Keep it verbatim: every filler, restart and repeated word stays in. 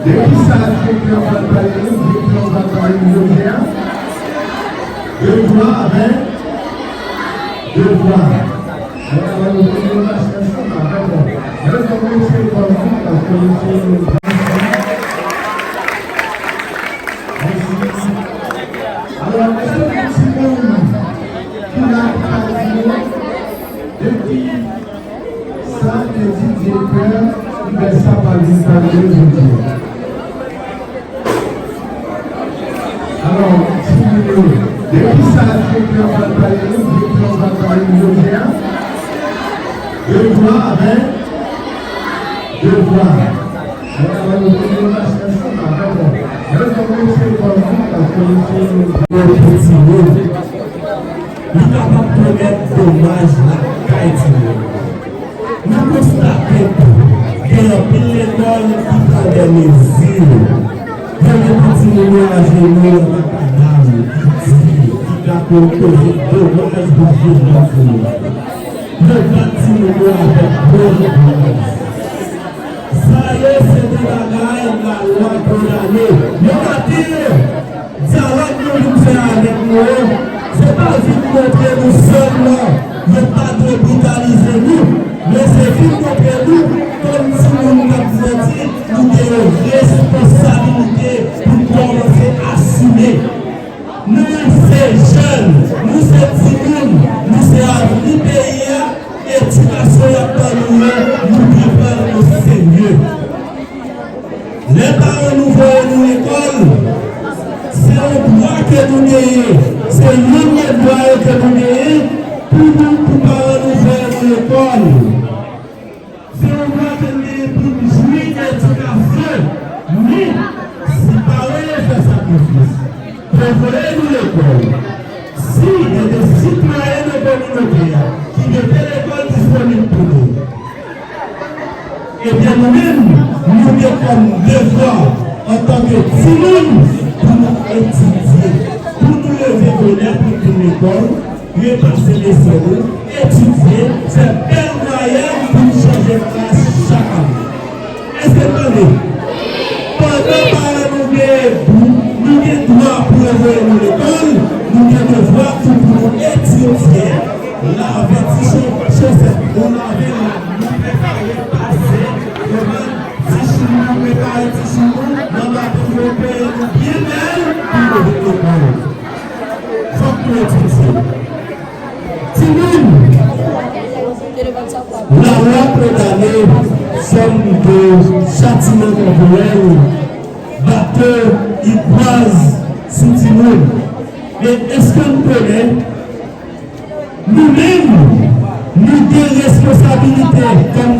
De kisa direktè an pral pale nou? Direktè an pral pale nou jodi a. De vwa avèk de vwa. Mwen ta ba nou premye mache ansanm avèk mwen. Mwen fè mwen se kòm nou, paske nou se yon. Mèsi. Alò, èske gen timoun ki la ki ka di nou depi sa ke di direktè Hubert Saint-Paul vin pale jodi a? Alò, timoun yo, de kisa direktè an pral pale nou? Direktè an pral pale nou jodi a. De vwa avèk de vwa. Mwen ta ba nou premye mache ansanm avèk mwen. Mwen fè mwen se kòm nou, paske nou se yon. Pou timoun, li kapab pèmèt domaj lakay timoun. Nou konstate tou, gen anpil lekòl ki pran dè mezi. Yo mete timoun yo ajenou nan makadam, ki di, ki ka koze domaj pou jenès nou. Yo bat timoun yo avèk gwo gaz. Sa yo se de bagay lalwa kondane. Yo pa di yo. Dyalòg nou vin fè avèk nou yo, se pa vin montre nou sèlman yo pa dwe britalize nou, men se vin montre nou, kòm timoun k ap grandi, nou gen yon responsabilite pou n kòmanse asime. Nou se jèn, nou se timoun, nou se avni peyi a, edikasyon y ap ban nou yo, nou dwe pran l o serye. Lè paran nou voye nou lekòl, se yon dwa ke nou genyen, se youn nan dwa yo ke nou genyen pou nou, pou paran nou voye nou lekòl. Se yon dwa ke n genyen pou n jwi edikasyon, men si paran yo fè sakrifis pou voye nou lekòl, si gen de sitwayen nan kominote a ki mete lekòl disponib pou nou, ebyen, nou menm, nou gen kòm devwa, antanke timoun, pou nou etidye, pou nou leve bonè pou n vin lekòl, repase leson nou, etidye, fè bèl vwayaj pou n chanje klas chak ane. Èske n tande? Pandan paran nou genyen pou nou gen dwa pou yo voye nou lekòl, nou gen devwa tou pou nou etidye. Lave ti cho-, chosèt nou, lave rad nou, prepare pase devan ti chim nou, prepare ti chim nou, nan maten yo peye nou byen bèl pou nou vin lekòl. Fòk nou etidye. Timoun, lalwa kondane fòm de chatiman kòpòrèl, bato, ikwaz sou timoun. Men èske n konnen nou menm, nou gen responsabilite kòm